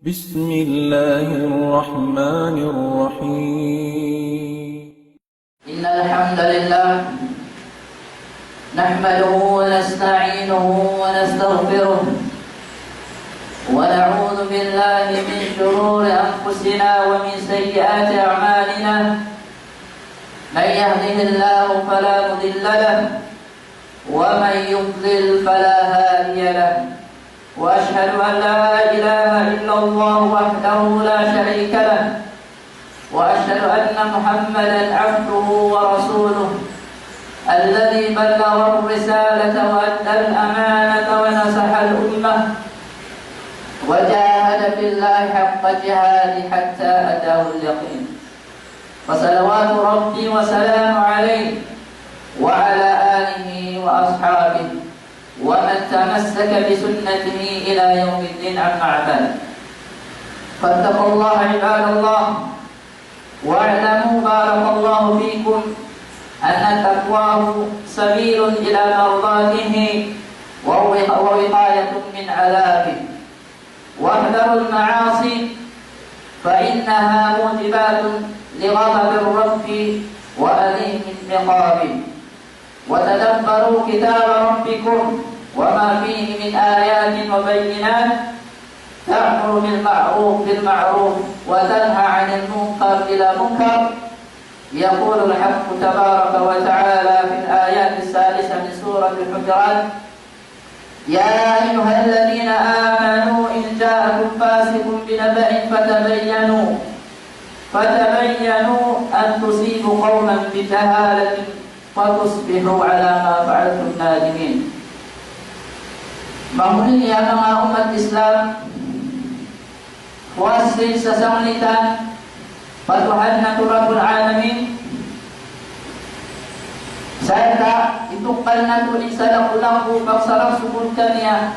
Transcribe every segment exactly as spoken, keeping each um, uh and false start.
بسم الله الرحمن الرحيم. إن الحمد لله نحمده ونستعينه ونستغفره، ونعوذ بالله من شرور أنفسنا ومن سيئات أعمالنا. من يهده الله فلا مضل له، ومن يضلل فلا هادي له. وأشهد أن لا إله إلا الله وحده لا شريك له، وأشهد أن محمدا عبده ورسوله، الذي بلغ الرسالة وأدى الأمانة ونصح الأمة، وجاهد في الله حق جهاده حتى أتاه اليقين. فصلوات ربي وسلامه عليه وعلى آله وأصحابه ومن تمسك بسنته إلى يوم الدين، أما بعد. فاتقوا الله عباد الله، واعلموا بارك الله فيكم أن تقواه سبيل إلى مرضاته ووق-، ووقاية من عذابه. واحذروا المعاصي فإنها موجبات لغضب الرب وأليم عقابه. وتدبروا كتاب ربكم وما فيه من آيات وبينات تأمر بالمعروف، بالمعروف وتنهى عن المنكر إلى منكر. يقول الحق تبارك وتعالى في الآية السادسة من سورة الحجرات: يا أيها الذين آمنوا إن جاءكم فاسق بنبأ فتبينوا، فتبينوا أن تصيبوا قوما بجهالة فتصبحوا على ما فعلتم نادمين. Mahuli niya manga ummat Islam, puas sin sasanglitan pa Tuhan natu' Rabbul Alamin, sarta' itukbal natu' in sadaku-daku pagsarang-sukul kaniya,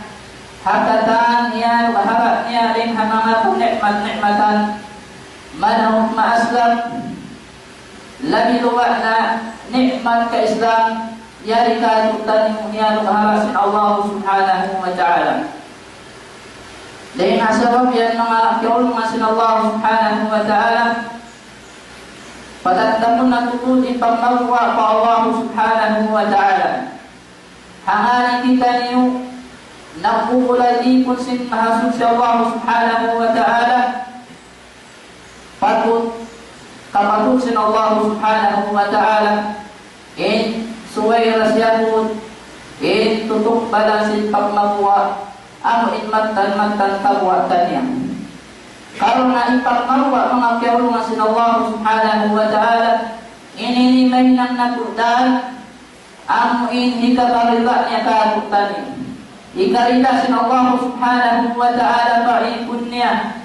ha katan niya, ha haba' niya dayn ha manga pagni'mat-ni'matan, manahut maaslam, labi luba' na ni'mat ka-Islam, yari katu'taniyu niya ha haba' sin Allah Subhanahu wa Ta'ala. Dayn ha sabab yan manga kiyaulungan sin Allah Subhanahu wa Ta'ala, patattamun natu' in pagmabuga' pa Allah Subhanahu wa Ta'ala. Hangkan kitaniyu nagkukulan ipun sin Mahasuchi Allah Subhanahu wa Ta'ala, patut, kapatut sin Allah Subhanahu wa Ta'ala, in subay da siya tuud, in tutukbalan sin pagmabuga', amu in mattan-mattan kabuga' taniya. Karna' in pagmabuga', manga kiyaulungan sin Allah Subhanahu wa Ta'ala, ini in mahinang natu' dan, amu in hikaparila niya katu'taniyu. Hikarila sin Allah Subhanahu wa Ta'ala pa ipun niya.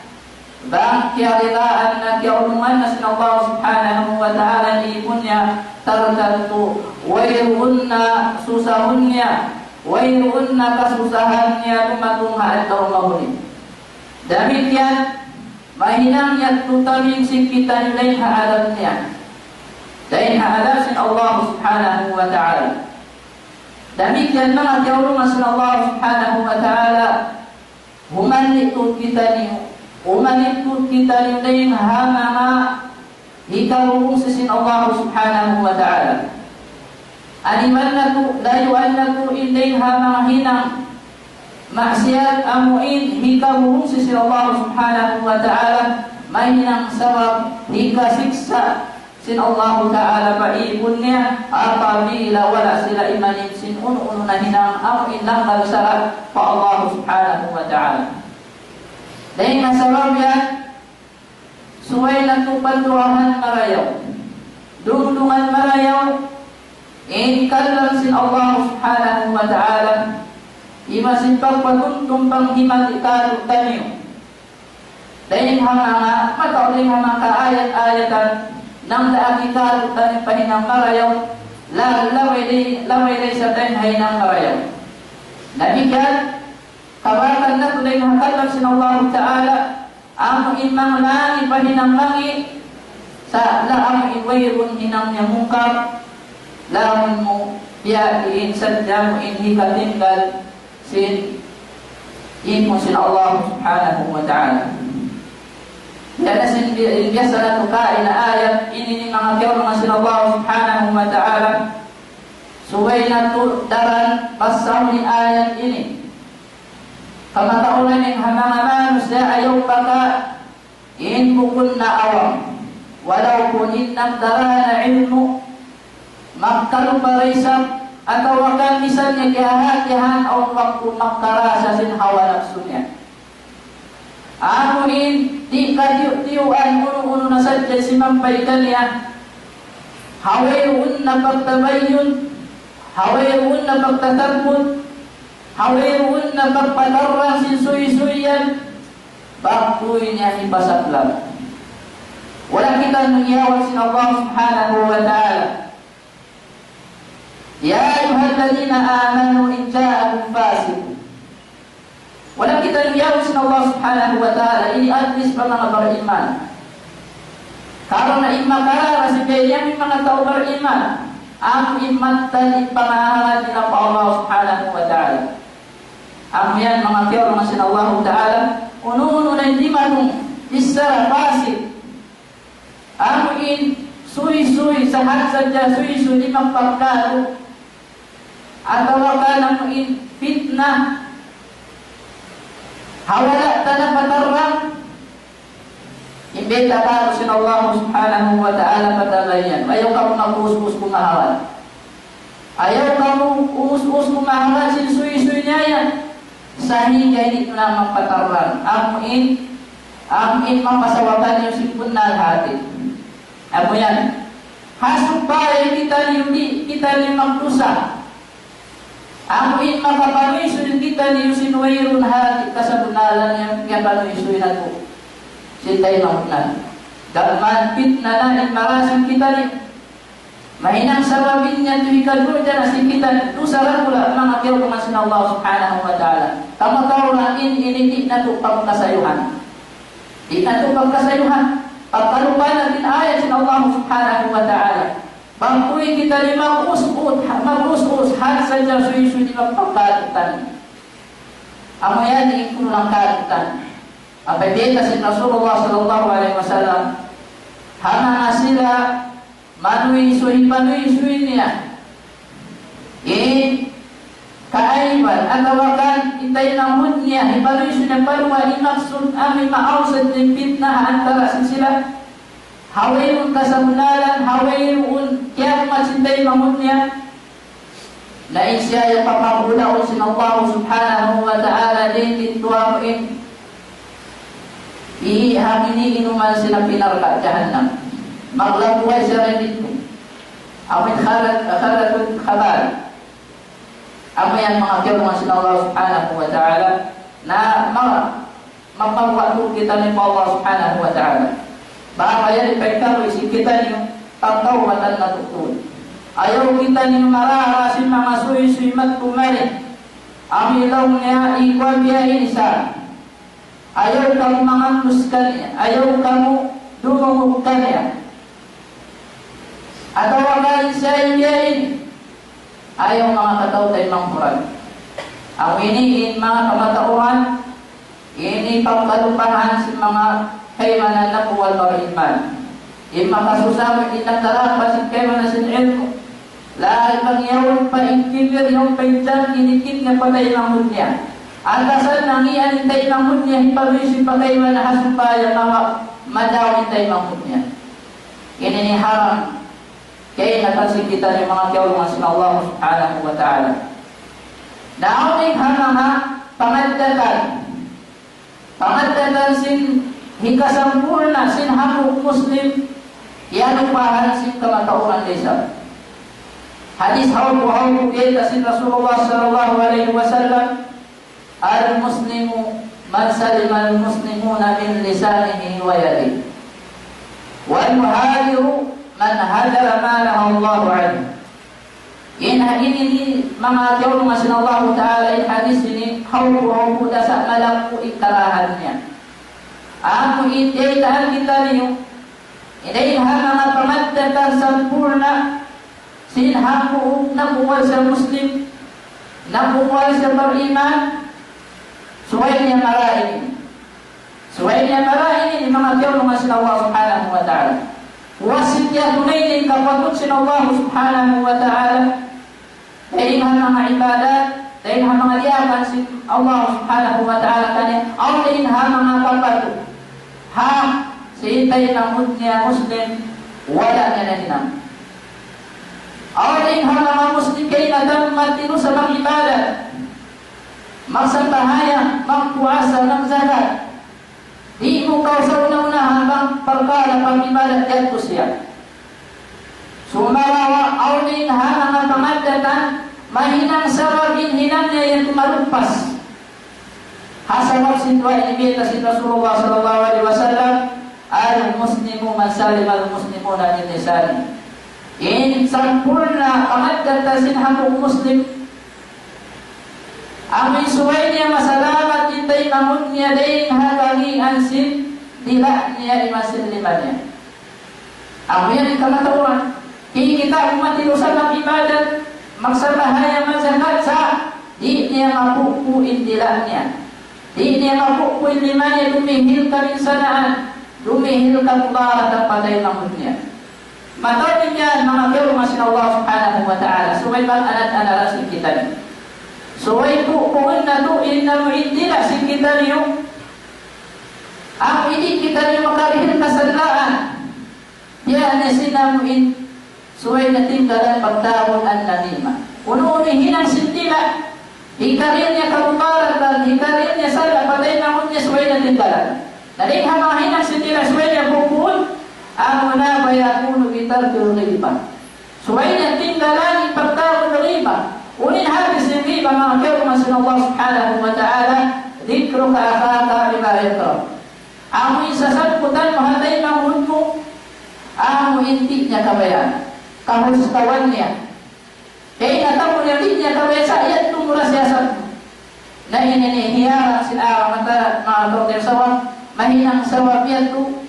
Bang kiyarilaan na, kiyaulungan na sin Allah Subhanahu wa Ta'ala in ipun niya, tartantu wayruun na susahun niya, wayruun na kasusahan niya dumatung ha adlaw mahuli. Damikkiyan, mahinang yadtu taming sin kitaniyu dayn ha adab niya. Dayn ha adab sin Allah Subhanahu wa Ta'ala. Damikkiyan manga kiyaulungan sin Allah Subhanahu wa Ta'ala, humanli' tuud kitaniyu, humanli' tuud kitaniyu dayn ha manga hikabubungsi sin Allah Subhanahu wa Ta'ala. Aniban natu', layuan natu' in dayn ha manga hinang maksiyat amu in hikabubungsi sin Allah Subhanahu wa Ta'ala, mahinang sabab hikasiksa' sin Allah Ta'ala pa ipun niya, apabila wala' sila imanip sin unu-unu na hinang amu in langgal sara' pa Allah Subhanahu wa Ta'ala. Dayn ha sabab yan, subay natu' patuahan marayaw, dungdungan marayaw in kalam sin Allah Subhanahu wa Ta'ala, iban sin pagpatumtum panghimati katu'taniyu. Dayn ha manga, mataud dayn ha manga kaayat-ayatan, nangdaak katu'taniyu pa hinang marayaw, la-, laway di-, laway da isab dayn ha hinang marayaw. Damikkiyan, kabatan natu' dayn ha kalam sin Allah Ta'ala, amu in manga langi' pa hinang langi', sa' la amu in wayruun hinang niya mungkar, laung mu biya' diin sadja mu in hikatinggal sin ipun sin Allah Subhanahu wa Ta'ala. Yan na sin bi-, in biya' sa natu' kaina ayat ini, in manga tiyawag sin Allah Subhanahu wa Ta'ala. Subay natu' daran basahun in ayat ini. Kamatauran in ha manga manusiya' ayaw baka in bukun na awam. Walaupun in nagdara na ilmu', magkalupa da isab, atawa kan misan niya kiyahatihan awn waktu magkarasa sin hawa napsu niya. Amu in di' katiyu'-tiyuan unu-unu na sadja simampay kaniya. Ha wayruun na pagtabayyun, ha wayruun na pagtatabbut, ha wayruun na pagpatarrang sin suysuy yan, bang kuy niya hipasaplag. Wala' kita niyawag sin Allah Subhanahu wa Ta'ala. يا أيها الذين آمنوا إن جاءكم فاسق. Wala' kita niyawag sin Allah Subhanahu wa Ta'ala, ini at least pa manga bariman. Karna' in makarara sin kaniya in manga tau bariman, amu in mattan in pangahalan nila pa Allah Subhanahu wa Ta'ala. Amu yan manga tiyawag sin Allah Ta'ala, unu-unu na in dimatung, bichara fasik. Amu in suysuy, sahat sadja suysuy di' magpakkalu. Atawa kan amu in fitna. Ha wala' ta na patarrang. In bayta' kamu sin Allah Subhanahu wa Ta'ala patabayan. Ayaw kamu mag-us-us kumahalan. Ayaw kamu us-us kumahalan sin suysuy niya yan. Sahingga di' na magpatarrang. Amu in, amu in mapasawakan niyu sin bunnal hati. Amu yan. Ha supaya kitaniyu di', kitaniyu magdusa. Amu in makapanuysuy kitaniyu sin wayruun hati kasabunnalan yan, kiyapanuysuy natu' sin taymanghud natu'. Damikkiyan fitna na in marasim kitaniyu. Mahinang sabab niya tuud hikadurja na sin kita dusa dakula', manga tiyawag sin Allah Subhanahu wa Ta'ala. Kamatauran in ini di' natu' pagkasayuhan. Di' natu' pagkasayuhan. Pagkalupa natu' in ayat sin Allah Subhanahu wa Ta'ala. Bang kuy kita di' mag-us-us, mag-us-us, hati sadja suysuy di' magpakkalu. Amu yan in kulang katan. Apa bayta' sin Rasulullah sallallahu alayhi wasallam? Ha manga sila manuysuy, panuysuy niya in kaaiban, atawa kan in taymanghud niya, hipanuysuy niya pa duwa, in maksud amu in maawsat in fitna ha antara' sin sila. Ha wayruun kasabunnalan, ha wayruun kiyamamat sin taymanghud niya. Na in siya yan papagulaun sin Allah Subhanahu wa Ta'ala dayn didtu amu in iihamin inuman sin api narka' jahannam. Maglagguhay siya dayn didtu. Amu in khalat-, khalatul khabar. Amu yan manga tiyawag sin Allah Subhanahu wa Ta'ala. Na ma-, magpagwaktu kitaniyu pa Allah Subhanahu wa Ta'ala. Bang yan ipagkalu sin kitaniyu, pagtawbatan natu' tuud. Ayaw kitaniyu marara sin manga suysuy magkumari. Amu in laung niya, ikuan biya' ini sa. Ayaw kamu mangandus kaniya, ayaw kamu dumungug kaniya. Atawa kan in siya in biya' ini. Ayaw manga kataw-taymanghuran. Amu ini in manga kamatauran, ini pagkalupahan sin manga kaibanan namu' wal bariman. In makasusa mu in nagdara pa sin kaibanan sin ilmu'. Laung pa yaun pa in kibir, yaun pa in jangki, in kibir niya pa taymanghud niya. Atasan na niya in taymanghud niya, hipanuysuy pa kaibanan ha supaya mawa-, madaw in taymanghud niya. Ini in haram. Kaya natansik kita ini manga tiyawag sin Allah Subhanahu wa Ta'ala. Daun in ha manga pangaddatan. Pangaddatan sin hikasampurna' sin hambuuk Muslim, kiyalupahan sin kamatauran da isab. Hadis hawpu-hawpu bayta' sin Rasulullah sallallahu alayhi wasallam, المسلم من سلم المسلمون من لسانه ويده، والمهاجر من هجر ما نهى الله عنه. In ha-, ini, ini manga tiyawag sin Allahu Ta'ala, in hadis ini, hawpu-hawpu da sa' malaggu' in karahan niya. Amu in daytaan kitaniyu, in ha manga pangaddatan sampurna', sin hambuuk nakuha siya Muslim, nakuha siya bariman, subay niya marain. Subay niya marayaw ini manga tiyawnuan sin Allah Subhanahu wa Ta'ala. Puas sin tiyatunay in kapatut sin Allah Subhanahu wa Ta'ala. Dayn ha manga ibadat, dayn ha manga diyaak sin Allah Subhanahu wa Ta'ala kaniya, awn dayn ha manga kapatut. Ha, sin taymanghud niya Muslim, wala' niya nahinang. Awn dayn ha manga Muslim kayna tammat tinusa mag-ibadat. Magsambahayang, magpuasa, magzakat. Di' mu kaw sa una-una ha bang parkala' pag-ibadat yadtu siya. Sumagawa' awn dayn ha manga pangaddatan, mahinang sabab in hinang niya yadtu maluppas. Ha sabab sin duwa ini bayta' sin Rasulullah sallallahu alayhi wasallam, المسلم من سلم المسلمون من لسانه. In sampurna' pangaddatan sin hambuuk Muslim, amu in subay niya masalamat in taymanghud niya dayn ha kagi'an sin dila' niya iban sin lima niya. Amu yan in kamatauran. Di' kita umati usaha mag-ibadat, magsambahayang, magzakat, sa' di' niya mapupu' in dila' niya. Di' niya mapupu' in lima niya, dumihil kabinsanaan, dumihil kagubalatan pa taymanghud niya. Mataud in yan, manga tiyawnuan sin Allah Subhanahu wa Ta'ala. Subay pag-anad-anaran sin kitaniyu. Subay pupuun natu' in amu in dila' sin kitaniyu. Amu in di' kitaniyu makarihil kasadlaan. Biya' na sin amu in subay na tinggalan pagtawagun an-namimah. Unu-unu in hinang sin dila', hikarihil niya kagubalatan, hikarihil niya sadla pa taymanghud niya, subay na tinggalan. Na dayn ha manga hinang sin dila' subay niya pupuun, amu na, ويكون بترك الغيبة. Subay niya tinggalan in pagtawagun riba. Unu in hati sin riba, manga tiyawnuan sin Allah Subhanahu wa Ta'ala, ذكرك أخاك بما يكره. Amu in sasabbutan mu ha taymanghud mu, amu in di' niya kabayaan. Kahustawan niya. Kay natamu niya di' niya kabayaan sa' yadtu mu ra siya sab-. Na ini in hiyarang sin aramata, manga tau sabab, mahinang sabab yadtu,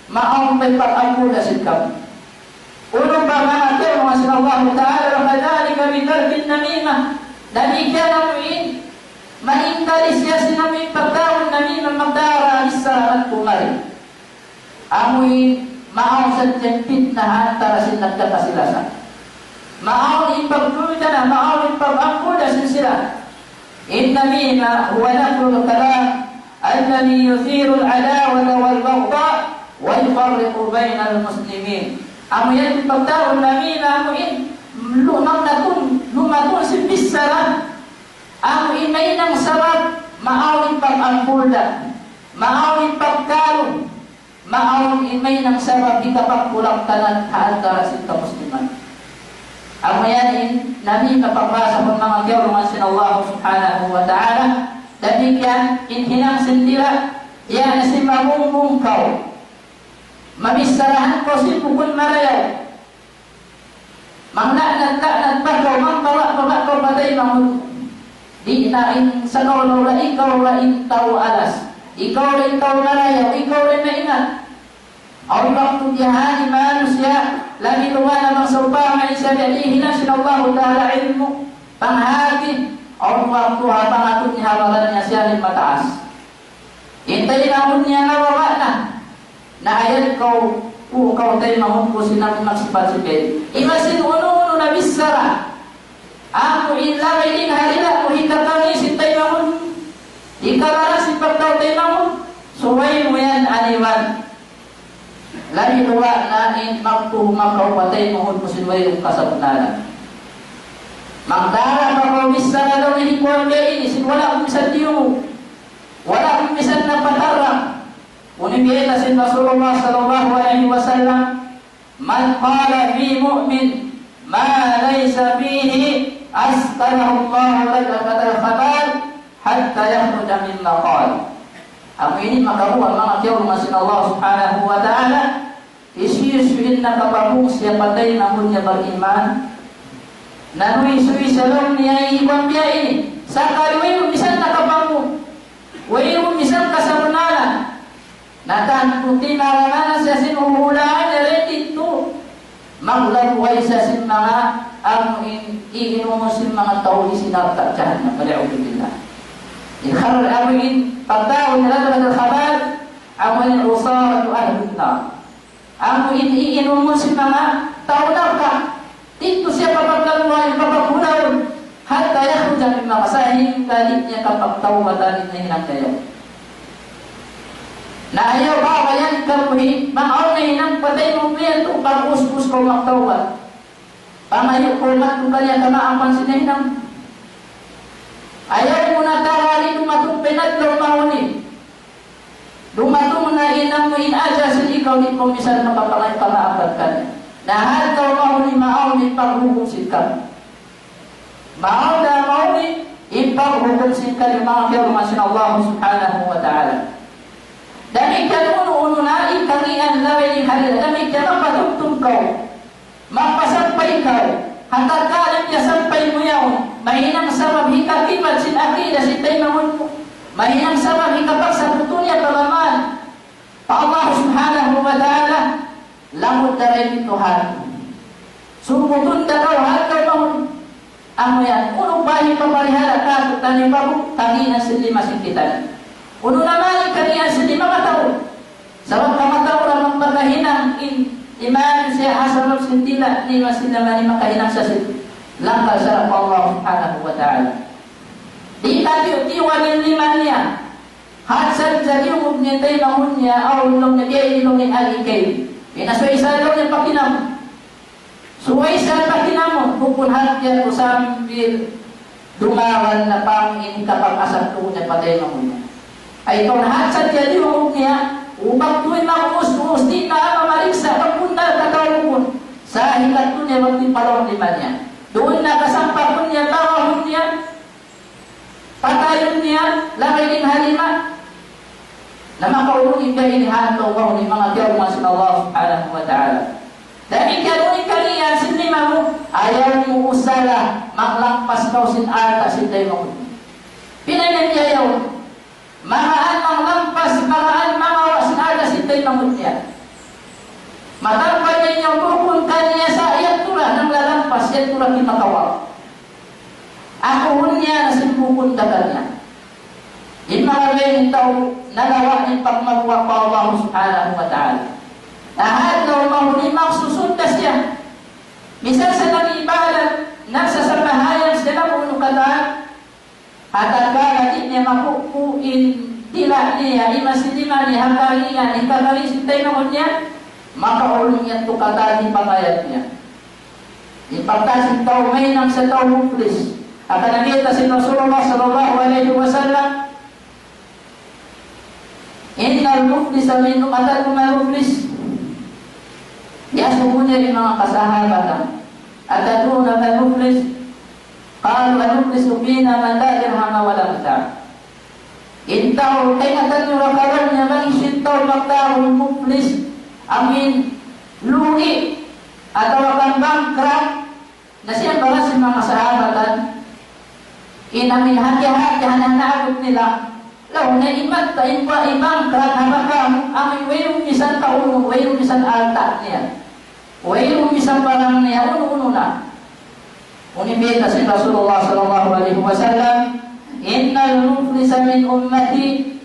maawn pa in pag-ambuda sin kamu. Unu pa manga tiyawnuan sin Allah Ta'ala, وكذلك بترك النميمة. Damikkiyan amu in, maingkali siya sin amu in pagtawagun namimah, magdara bichara madtu mari. Amu in, maawn sadja in pitna ha antara sin nagkakasi-lasa. Maawn in pagduytan, maawn in pag-ambuda sin sila. النميمة هو نقل الكلام الذي يثير العداوة والبغضاء ويفرق بين المسلمين. Amu yan in pagtawagun namimah, amu in, lumang natun, lumatun sin bichara. Amu in mahinang sabab, maawn in pag-ambuda, maawn in pagkalu, maawn in mahinang sabab hikapagkulaktanan ha antara sin kamusliman. Amu yan in namimah pagbahasa sin manga tiyawnuan sin Allah Subhanahu wa Ta'ala. Damikkiyan in hinang sin dila', yan sin mamungbung kaw. Mamicharahan kaw sin bukun marayaw. Mangla'nat-la'nat pa kaw, mangbawa'-bawa' kaw pa taymanghud mu. Di' na in sagawa-gawa ikaw ra in tau alas. Ikaw ra in tau marayaw, ikaw ra in maingat. Awn waktu biya' ha yan in manusiya', labi luba na bang sawpama in siya biya' dihilan sin Allahu Ta'ala ilmu', panghati, awn waktu ha pangatud niya ha baran niya siya in mataas. In taymanghud niya nabawa' na. Na ayat kaw, uu kaw taymanghud ku sin amu in magsipat-sipat. Iban sin unu-unu na bichara. Amu in labay dayn ha dila' mu hikatangi sin taymanghud. Hikabaran sin pagtaw taymanghud. Subay mu yan aniwan. Labi luba na in magtuhuma kaw pa taymanghud mu sin wayruun kasabunnalan. Magdara pa kaw bichara daw ini kuwan biya' ini, sin wala' mu misan tiyungu'. Wala' mu misan napatarrang. Unu in bayta' sin Rasulullah sallallahu alayhi wasallam, من قال في مؤمن ما ليس فيه أسكنه الله لجنة الخبال حتى يخرج مما قال. Amu ini makaruwa manga kiyaulungan sin Allah Subhanahu wa Ta'ala, hisiyu-siyu in nakapamung siya pa taymanghud niya bag-iman, nanuysuy siya laung niya iban biya' ini, sakali wayruun misan nakapamung, wayruun misan kasabunnalan, na tantu timarangan siya sin huhulaan niya dayn didtu. Maglaggu' siya sin manga amu in iinumun sin manga tau hisiyu sin alta' jahannam. والعياذ بالله. In haram amu in pagkaun nila dayn ha khabal, Amu in عصارة أهل النار. Amu in iinumun sin manga tau narka'. Didtu siya pa pagkaluwayan, pa pagkulaun. حتى يخرج من مغمسه, sahingga di' niya kapagtaubatan in nahinang niya. Na ayaw babayan kamu hi, bang awn nahinang patay mu biya' tu, pag-usbus kaw magtaubat. Pangayu' kaw madtu kaniya kamaapan sin nahinang. Ayaw mu na tawali dumatung pa in adlaw mahuli. Dumatung na in amu in ajal sin ikaw, di' kaw misan makapangayu' kamaapan kaniya. Na ha adlaw mahuli, maawn in paghukum sin kamu. Maawn na mahuli in paghukum sin kamu, manga kiyauman sin Allah Subhanahu wa Ta'ala. Damikkiyan unu-unu na in kangīan labi in halal, damikkiyan mapatumtum kaw. Magpasampay kaw, ha tatkala piyasampay mu yaun, mahinang sabab hikakibal sin akida sin taymanghud mu, mahinang sabab hikapagsabutu niya pa laman pa Allah Subhanahu wa Ta'ala, lamud da dayn ha Tuhan. Sumbutun da kaw ha adlaw mahuli. Amu yan, unu pa in paparihala' kātu'niyu bang kangīan sin lima sin kitaniyu? Unu na man in kangīan sin lima mataud? Sabab kamatauran magpakahinang in iman siya ha sabab sin dila' niya, sin lima makahinang sa sin langkal sara' pa Allah Subhanahu wa Ta'ala. Di' katiyu'-tiyuan in lima niya. Hat sadja diyungug niya taymanghud niya, awn laung niya, biya' ini laung niya agi kaymu. Pinasuway sa laung niya pa kinamun. Suway sa pa kinamun, bukun hat yadtu sambil dumagan na bang in kapag-asal tuud niya pa taymanghud niya. Ay kaw na hat sadja diyungug niya, ubak tuud mag-us-us, di' na mamariksa', pagpunta ka tau bukun. Sa' hikatlu niya, magtimpalaw lima niya. Duun na kasampahun niya, tawahun niya, patayun niya, labi in ha lima. Na makaulung in biya' ini ha adlaw mahuli, manga kiyauman sin Allah Subhanahu wa Ta'ala. Damikkiyan unu in kangīan sin lima mu, ayaw mu usala, maglampas kaw sin alta' sin taymanghud. Pila in biya' yaun? Magaan maglampas, magaan mangawa' sin alta' sin taymanghud niya. Matampal niya in bukun kaniya sa' yadtu ra nanglalampas, yadtu ra kimakawa'. Akuhun niya na sin bukun da kaniya. In manga biya' ini tau nalawa' in pagmabuga' pa Allah Subhanahu wa Ta'ala. Na ha adlaw mahuli magsusud da siya. Misan sa nag-ibadat, nagsasambahayang siya na kunu' katan, ha tatkala di' niya makuku' in dila' niya, iman sin lima niya, ha kangīan, in kangīan sin taymanghud niya, makaulung yadtu katan in pangayat niya. In pagtasin tau mahinang sa tau muflis. Hangkan nabayta' sin Rasulullah sallallahu alayhi wasallam, إن المفلس من أمتكم المفلس. Iyasubu niya in manga kasahabatan, أتدرون ما المفلس؟ قالوا المفلس فينا من لا درهم ولا متاع. In tau, kaingatan niyu ra kalaung niya bang hisiyu in tau magtawag muflis, amu in lugi', atawa kan bankrupt, na siya balas sin manga sahabatan, in amu in hati-hati, hana-hana abut nila, laung niya imat ta, in pa, in bankrupt, haba kamu, amu in wayruun misan kaunu, wayruun misan alta' niya. Wayruun misan barang niya, unu-unu na. Unu in bayta' sin Rasulullah sallallahu alayhi wasallam, إن المفلس من أمتي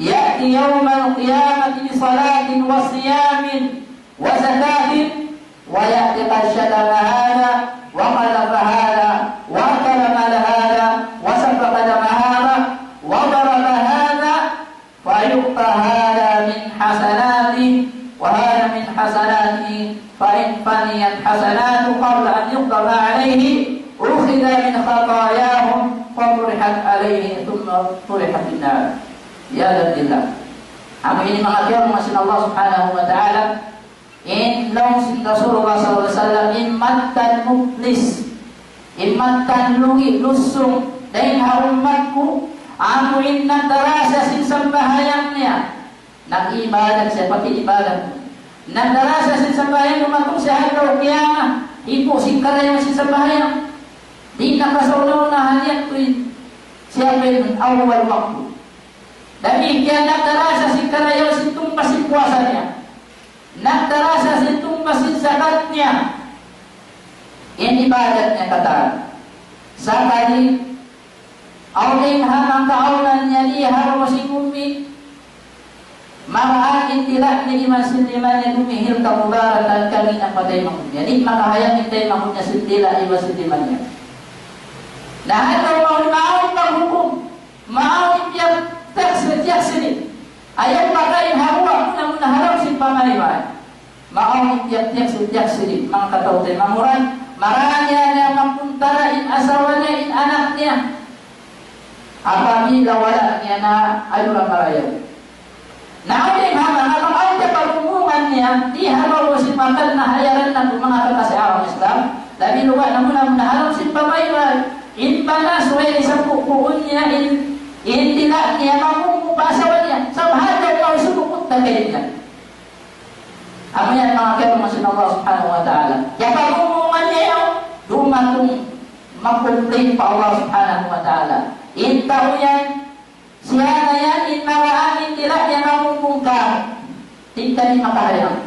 يأتي يوم القيامة بصلاة وصيام وزكاة ويأتي قد شتم هذا وقذف هذا وأكل مال هذا وسفك دم هذا وضرب هذا فيعطى هذا من حسناته وهذا من حسناته، فإن فنيت حسناته قبل أن يقضى ما عليه، أخذ من خطاياهم فطرحت عليه ثم طرح في النار. عياذا بالله. Amu ini manga kiyauman sin Allah Subhanahu wa Ta'ala. In laung sin Rasulullah sallallahu alayhi wasallam, in mattan muflis, in mattan lugi', lusung, dayn ha ummat ku, amu in nagdarasa sin sambahayang niya, nag-ibadat siya, pati ibadat. Nagdarasa sin sambahayang, dumatung siya ha adlaw kiyamat, hipu' sin karayawan sin sambahayang. Di' na kasauna-unahan niya tuud siya pa in awwal waktu. Damikkiyan nagdarasa sin karayawan sin tumpas sin puasa niya. Nagdarasa sin tumpas sin zakat niya. In ibadat niya katan. Sakali, awn dayn ha manga kaawnan niya di ha lawm sin ummi. Marayaw in dila' niya iban sin lima niya dumihil kamudaratan kaniya pa taymanghud niya. Di' makahayang in taymanghud niya sin dila' iban sin lima niya. Na hāti niya, maawn paghukum, maawn in tiyaktiyak sin, tiyaktiyak sin. Ayaw pakain ha guwa', muna-muna ha lawm sin pamaybay. Maawn in tiyaktiyak sin, tiyaktiyak sin, manga kataymanghuran. Marayaw niya, niya makuntara in asawa niya, in anak niya. Apabila wala' niya na, ayaw na marayaw. Na awn in ha manga, manga awn kiyapag'umungan niya, di' ha babaw sin matan na hayaran natu' manga kakasi agama Islam, labi luba' na muna-muna ha lawm sin pamaybay, in bana subay di' sakukuun niya, in, in dila' niya, mamumu' pa asawa niya, sabab hāti niya sumukut na kaniya. Amu yan manga kiyarungugan sin Allah Subhanahu wa Ta'ala. Kiyapag'umungan niya yan, dumatung mag-complain pa Allah Subhanahu wa Ta'ala. In tau yan, siya na yan, in marayaw in dila' niya mamumung ka. Di' kami makahayang.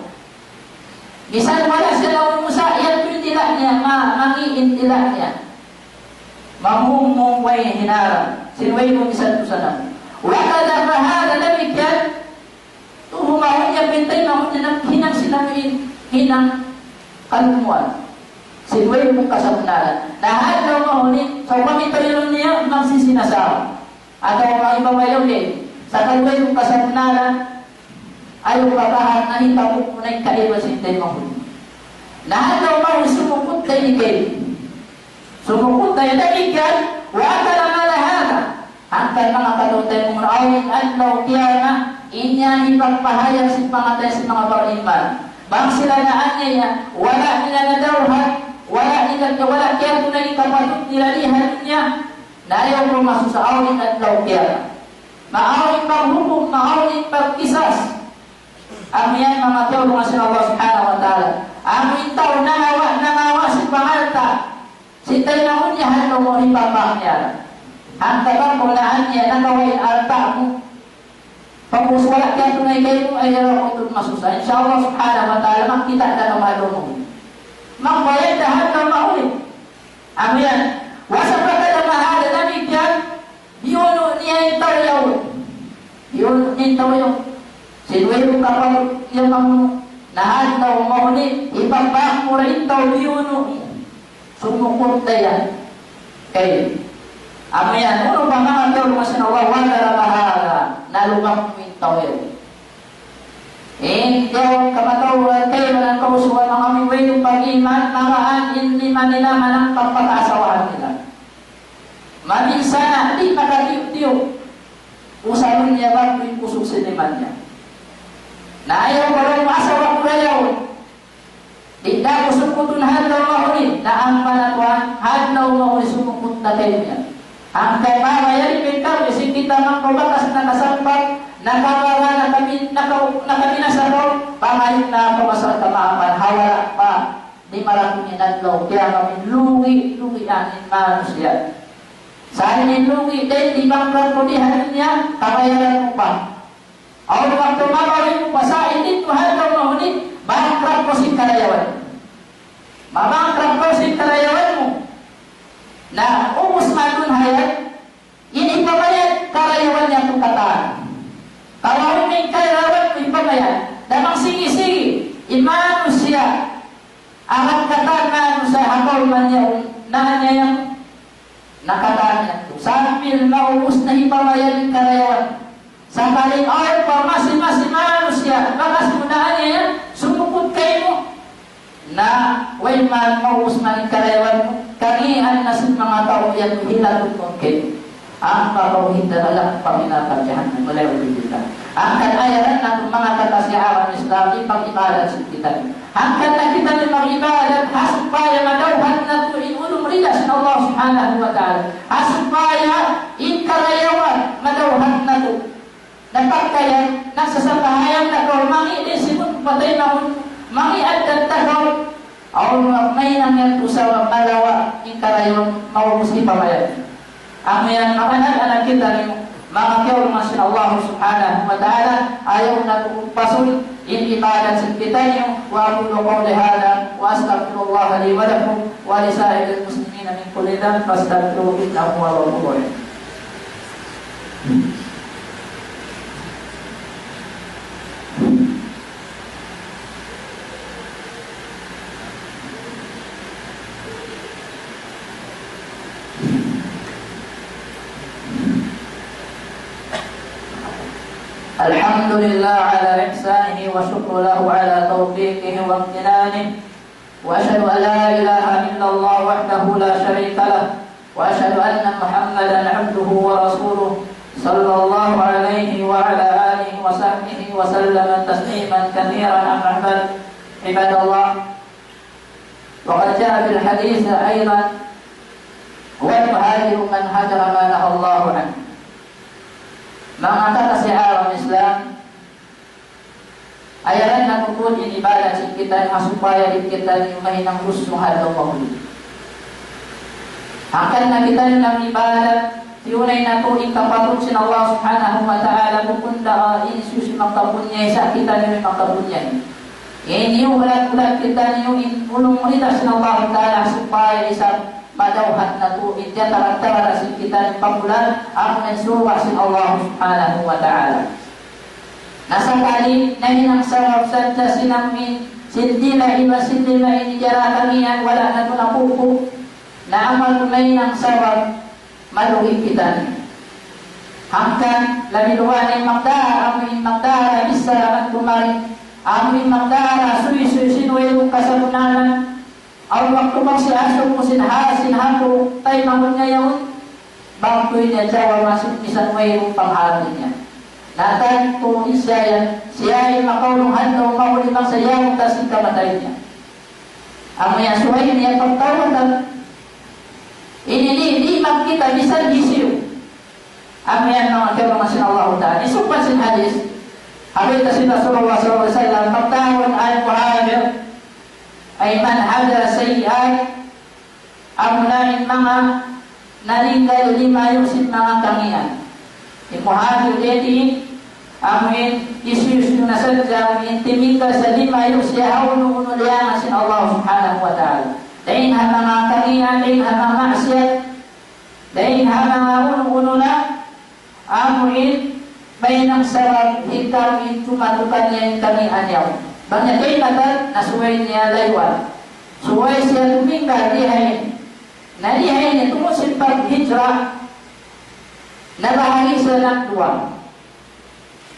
Misan wala' siya naumusa, yan in dila' niya, ma-, mangi' in dila' niya. Mamumung way hinarang. Sin way mu misan tu sana. وقذف هذا, damikkiyan, tuhumahun niya, pintay mahun niya, naghinang sin amuin, hinang kalumuan. Sin way mu kasabunnalan. Na hāti niya mahun ini, sa' upami tuyulun niya, magsisinasaw. Atawa manga iba pa yaun, sa' way mu kasabunnalan, ayaw babahan na hitapuk mu na in kaibanan sin taymanghud. Na hāti niya mahun sumukut na ini kay. Sumukut na ini kay, وأكل مال هذا. Hangkan manga kataymanghuran, awn adlaw kiyamat, in yan hipagpahayag sin pangatayan sin manga bariman. Bang sila na aniya, wala' nila nadawhat, wala' nila, wala' kiyatunay in kapatut nila di ha dunya, na ayaw kaw masusa, awn adlaw kiyamat. Maawn paghukum, maawn pagkisas. Amu yan manga kiyarungugan sin Allah Subhanahu wa Ta'ala. Amu in tau nangawa', nangawa' sin pangalta'. Sin taymanghud niya, hāti niya mahun hipagpahayag niya. Hangkan bang kaw na aniya, nakawa' in alta' mu. Pag'ubus wala' kiyatunay kaymu, ayaw kaw tuud masusa. Insya Allah Subhanahu wa Ta'ala, makita' na kaw ha lawm. Magbayad na ha lawm mahuli. Amu yan. وسفك دم هذا, damikkiyan, biyunu' niya in tau yaun. Biyunu' niya in tau yaun. Sin way mu kapatut niya mamunu'. Na hāti niya mahuli, hipagpahayag mu ra in tau biyunu' mu. Sumukut na yan. Kay, amu yan, unu pa manga tau, masin Allah, وضرب هذا, nalubak mu in tau yaun. In tau kamatauran, kay, manga kausugan, manga amu in way mu pag-iman, marayaw in lima nila, manang pagpakaasawahan nila. Maminsan na, di' makatiyu'-tiyu'. Usalun niya bang in kusug sin lima niya. Na ayaw pa daw asawa ku dayaw. Di' da ku sukutun ha adlaw mahuli, na ampa na kuwan, ha adlaw mahuli sumukut na kaniya. Hangkan marayaw in kaw, hisiyu kita manga bakas nakasampat, nakabaga, nakabin-, naka-, nakabinasa kaw, pamalit na kaw asal kamaapan, ha wala' pa, di' marayaw in adlaw, kaya kami lugi, lugi in manusiya'. Sa' in lugi, di' bankrupt kaw di ha dunya, kabayaran mu pa. Awn waktu mabawi mu pa sa' in didtu ha adlaw mahuli, bankrupt kaw sin karayawan. Mabankrupt kaw sin karayawan mu. Na ubus matun hayat, in hipamayad karayawan niya tu katan. Kawaun in karayawan mu hipamayad. Damang sigi-sigi, in manusiya', amat katan manusiya' ha kaw man yaun, na niya yan, na katan niya tu. Sambil maubus na hipamayad in karayawan. Sakali awn pa masi-masi manusiya', bakas mu na niya yan, sumukut kaymu. Na, way man, maubus man in karayawan mu, kangīan na sin manga tau yan, hilatun mu kaymu. Ampa kaw hinda na lang pa minaka jahannam, wal iyadhu billah. Hangkan ayaran natu' manga kakasi agama Islam, in pag-ibadat sin kita. Hangkan na kita in mag-ibadat, ha supaya madawhat natu' in ulung rida sin Allah Subhanahu wa Ta'ala. Ha supaya in karayawan madawhat natu'. Na pagka yan, nagsasambahayang na kaw, mangi' di' simud patay mahun, mangi' addat na kaw. Awn mahinang yan tu sabab malawa' in karayawan, maubus hipamayad. Amu yan, makanak-anak kitaniyu, manga kiyarungugan sin Allah Subhanahu wa Ta'ala, ayaw natu' upasun in ibadat sin kitaniyu. وأقول قولي هذا وأستغفر الله لي ولكم ولسائر المسلمين من كل ذنب فاستغفروه إنه هو الغفور الرحيم. لله على إحسانه والشكر له على توفيقه وامتنانه، وأشهد أن لا إله إلا الله وحده لا شريك له، وأشهد أن محمدا عبده ورسوله، صلى الله عليه وعلى آله وصحبه وسلم تسليما كثيرا، أما بعد. عباد الله، وقد جاء في الحديث أيضا: "هو المهاجر من هجر ما نهى الله عنه." Manga kakasi agama Islam, ayaran natu' tuud in ibadat sin kitaniyu ha supaya di' kitaniyu mahinang lusung ha adlaw mahuli. Hangkan na kitaniyu nag-ibadat, tiyunay natu' in kapatut sin Allah Subhanahu wa Ta'ala, bukun da in hisiyu-siyu in makapunyay, sa' kitaniyu in makapunyay. Ini hulat-hulat kitaniyu in ulung rida sin Allah Ta'ala supaya isab madawhat natu' in tiyatara-tara sin kitaniyu pa bulan, amu in surga' sin Allah Subhanahu wa Ta'ala. Na sakali nahinang sabab sadja sin amu in, sin dila iban sin lima ini diyara kanian, wala' natu' napupu', na amu in nahinang sabab malugi' kitaniyu. Hangkan labi duwa na in magdara, amu in magdara bichara kan kumari, amu in magdara suysuy sin wayruun kasabunnalan, awn waktu bang siya asubu sin ha, sin hatu, taymanghud niya yaun, bang tuud niya jawa masuk misan wayruun panghati niya. Na tantu in siya yan, siya in makaulung ha adlaw mahuli bang siya yaun ta sin kamatay niya. Amu yan subay niya pagtawbatan. Ini di', di' magkita' bisan hisiyu. Amu yan manga kiyaulian sin Allah Ta'ala. Isupat sin hadith. Hadith sin Rasulullah sallallahu alayhi wasallam, pagtawagun al-muhajir, ay man hajara sayyi'at, amuna in manga nalinggal limayu' sin manga kangian. In muhajir jari, amu in hisiyu-siyu na sadja, amu in timinggal sa limayu' siya ha unu-unu liyangan sin Allah Subhanahu wa Ta'ala. Dayn ha manga kangian, dayn ha manga maksiyat, dayn ha manga unu-unu na, amu in mahinang sabab hikaruun tumatukan niya in kangian yaun. Bang niya kaingatan, na subay niya layuan. Subay siya tuminggal di ha ini. Na di ha ini, tungud sin paghijra, nabahagi' siya nagduwa.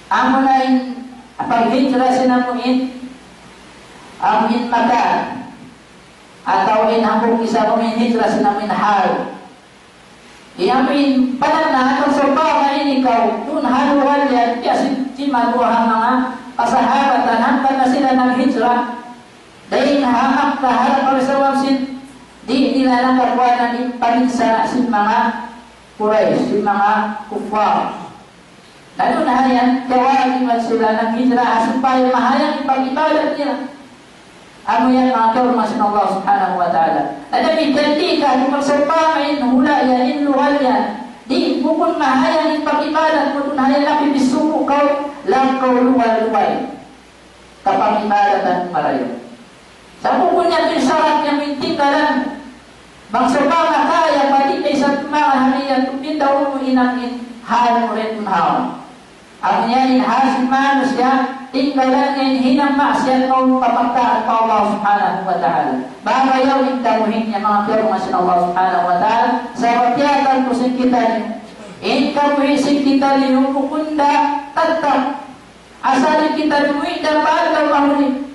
Amu na in paghijra sin amu in, amu in makan. Atawa in hambuuk isab amu in hijra sin amu in hal. Iyamu in panan na, atawa sawpama ini kaw, duun ha lugal yan, biya' sin jimatu ha manga kasahabatan, hangkan na sila naghijra dayn ha Makkah, ha sabab sin di' nila nakakuanan in paminsana' sin manga Quraysh, sin manga kuffar. Na duun ha yan, kiyawajiban sila naghijra ha supaya mahayang in pag-ibadat nila. Amu yan manga kiyaulian sin Allah Subhanahu wa Ta'ala. Na damikkiyan di' ka, kung sawpama in hula' yan, in lugal yan, di' bukun mahayang in pag-ibadat mu, duun ha yan labi bisubu kaw, laung kaw luwal-luwal. Kapag-ibadatan marayaw. Sa' bukun niya in sarat niya in tinggalan. Bang sawpama kaya pa di' kaw isab tumangan ha niya, tumindaw mu in amu in hal mu rin kung hawa. Amu yan in hal sin manusiya', tinggalan niya in hinang maksiyat mawn pa pagtaat pa Allah Subhanahu wa Ta'ala. Bang ayaw in kabuhi' niya manga kiyaulian sin Allah Subhanahu wa Ta'ala, sabab tiyatan ku sin kitaniyu. In kabuhi' sin kitaniyu bukun da tattap. Asal in kitaniyu muwi' da pa adlaw mahuli.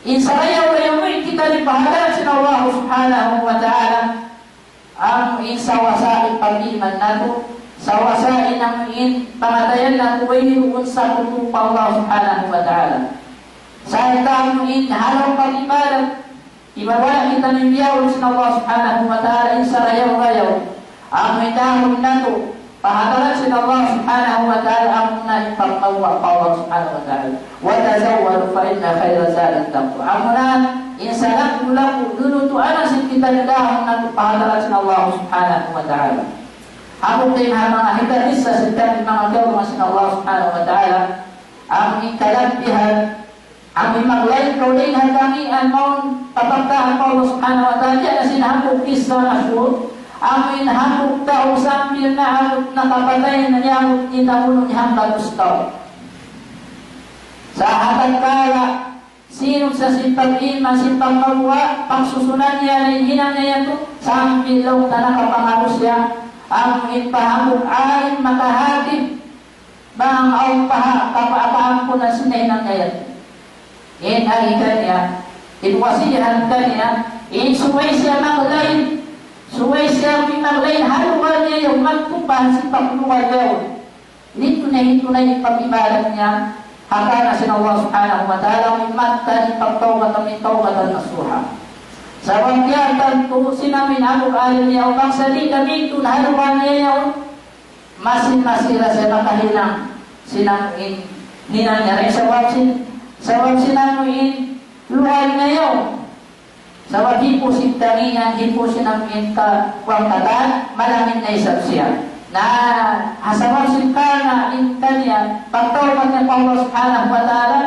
In sarayaw-rayaw muwi' kitaniyu pa hadarat sin Allah Subhanahu wa Ta'ala. Amu in sawasa in pag-iman natu', sawasa in amu in pangatayan natu', wayruun sakutu pa Allah Subhanahu wa Ta'ala. Sarta' amu in halaum pag-ibadat, iban wala' kitaniyu biyaun sin Allah Subhanahu wa Ta'ala, in sarayaw-rayaw. Amu in dahun natu', pa hadarat sin Allah Subhanahu wa Ta'ala, amuna in pagmawwa' pa Allah Subhanahu wa Ta'ala. وتزودوا فإن خير الزاد التقوى. Amuna in salaggu'-laggu' lulutuan sin kita dahun natu' pa hadarat sin Allah Subhanahu wa Ta'ala. Amu in ha manga hikabisa sin kita manga kiyaulian sin Allah Subhanahu wa Ta'ala. Amu in kalabihan, amu in maglain kaw dayn ha kangian mawn pa pagtaat pa Allah Subhanahu wa Ta'ala. Diya na sin hambuuk kissa mashhur. Amu in hambuuk tau sambil na amu nakapatay na niya amu in tau niya hangka gustaw. Sa' hatatkala sinug sa sin pag-iman, sin pagmawwa', pagsusunan niya na in hinang niya yadtu, sambil laung ta nakapangaru siya, amu in pa hambuuk alim makahati, Bang awn pa ha, kapa-, kapaampunan sin nahinang niya yan. In agi kaniya, in wasiyahan kaniya, in subay siya maglain, subay siya maglain, ha lugal niya yan, magtupahan sin paglugal niya yan. Ini tunay, ini tunay in pag-ibadat niya, ha karna' sin Allah Subhanahu wa Ta'ala, in mattan in pagtawbat, in tawbatan nasuha. Sabab yan, tantu, sin amu in amu kaalim niya, upang sa di' gamitin ha lugal niya yan, masi-masi ra siya makahinang sin amu in hinang niya rin. Sabab sin, sabab sin amu in lugal niya yan. Sabab hipu' sin tangingan, hipu' sin amu in ka-, kuwan katan, malamin na isab siya. Na, ha sabab sin karna' in kaniya, pagtawbat niya pa Allah Subhanahu wa Ta'ala,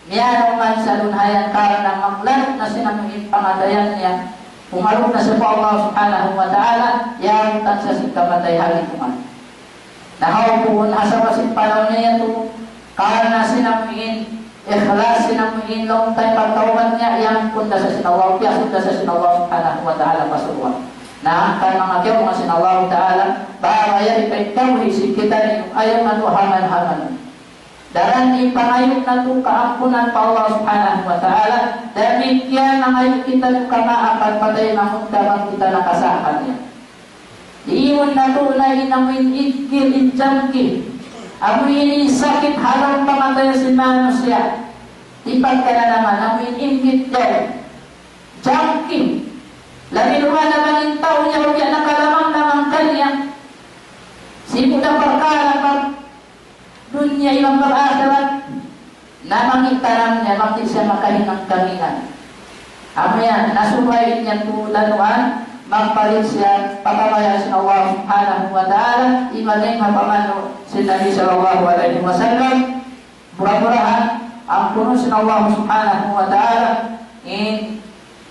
miyadtu man sa dunhayan karna' maglandu' na sin amu in pangatayan niya, pumalup na siya pa Allah Subhanahu wa Ta'ala, yari tan sa sin kamatay ha gitungan. Na hawpun, ha sabab sin panaw niya yadtu, karna' sin amu in, ikhlas sin amu in, laung ta in pagtawbat niya, iyampun da sa sin Allah, piyasud da sa sin Allah Subhanahu wa Ta'ala pa surga'. Na hangkan manga kiyauman sin Allah Ta'ala, bahwa yari pa in kabuhi' sin kitaniyu, ayaw natu' hamal-hamal. Daran in pangayu' natu' kaampunan pa Allah Subhanahu wa Ta'ala, damikkiyan mangayu' kitaniyu kamaap pa taymanghud ta bang kita nakasahat niya. Iiwan natu' na in amu in igkil in jangki. Amu in sakit ha lawm pangatayan sin manusiya'. Di' pagkananaman, amu in inggit daw. Jangki. Labi luha na bang in tau niya, uya nakalamang na bang kaniya. Sibu' da parkala' pa dunya iban pa akhirat. Na mangi' tanam niya, bang di' siya makahinang kamingan. Amu yan, na subay niya tuud lanuan, magpalit siya, pa kabayaan sin Allah Subhanahu wa Ta'ala, iban in ha pamanu' sin Nabi sallallahu alayhi wasallam, mura-murahan, ampunun sin Allah Subhanahu wa Ta'ala, in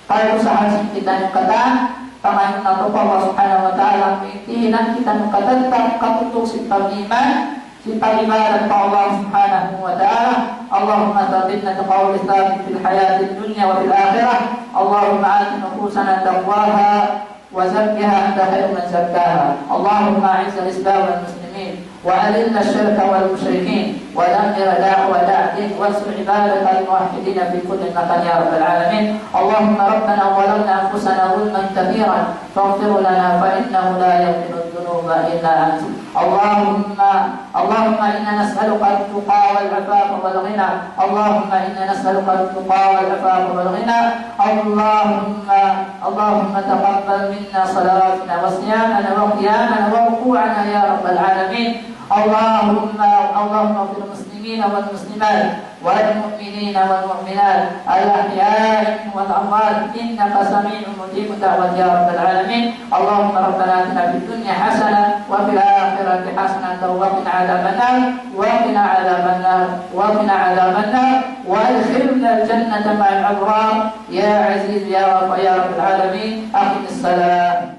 pag-usahan sin kitaniyu katan, pangayuun natu' pa Allah Subhanahu wa Ta'ala, in tihinang kitaniyu katan, pa katutuk sin pag-iman, sin pag-ibadat pa Allah Subhanahu wa Ta'ala. اللهم ثبتنا بقول ثابت في الحياة الدنيا وفي الآخرة. اللهم آت نفوسنا تقواها وزكها أنت خير من زكاها. اللهم أعز الإسلام والمسلمين وأذل الشرك والمشركين ودمر أعداءك أعداء الدين وانصر عبادك الموحدين في كل مكان يا رب العالمين. اللهم ربنا ظلمنا أنفسنا ظلما كثيرا فاغفر لنا فإنه لا يغفر الذنوب إلا أنت. اللهم، اللهم إنا نسألك التقى والعفاف والغنى. اللهم إنا نسألك التقى والعفاف والغنى. اللهم، اللهم تقبل منا صلواتنا وصيامنا وقيامنا وركوعنا يا رب العالمين. اللهم، اللهم اغفر للمسلمين والمسلمات والمؤمنين والمؤمنات الأحياء والأموات إنك سميع مجيب الدعوات يا رب العالمين. اللهم ربنا آتنا في الدنيا حسنة وفي الآخرة حسنة وقنا عذاب النار، وقنا عذاب النار، وقنا عذاب النار، وأدخلنا الجنة مع الأبرار يا عزيز يا غفار يا رب العالمين. أقم الصلاة.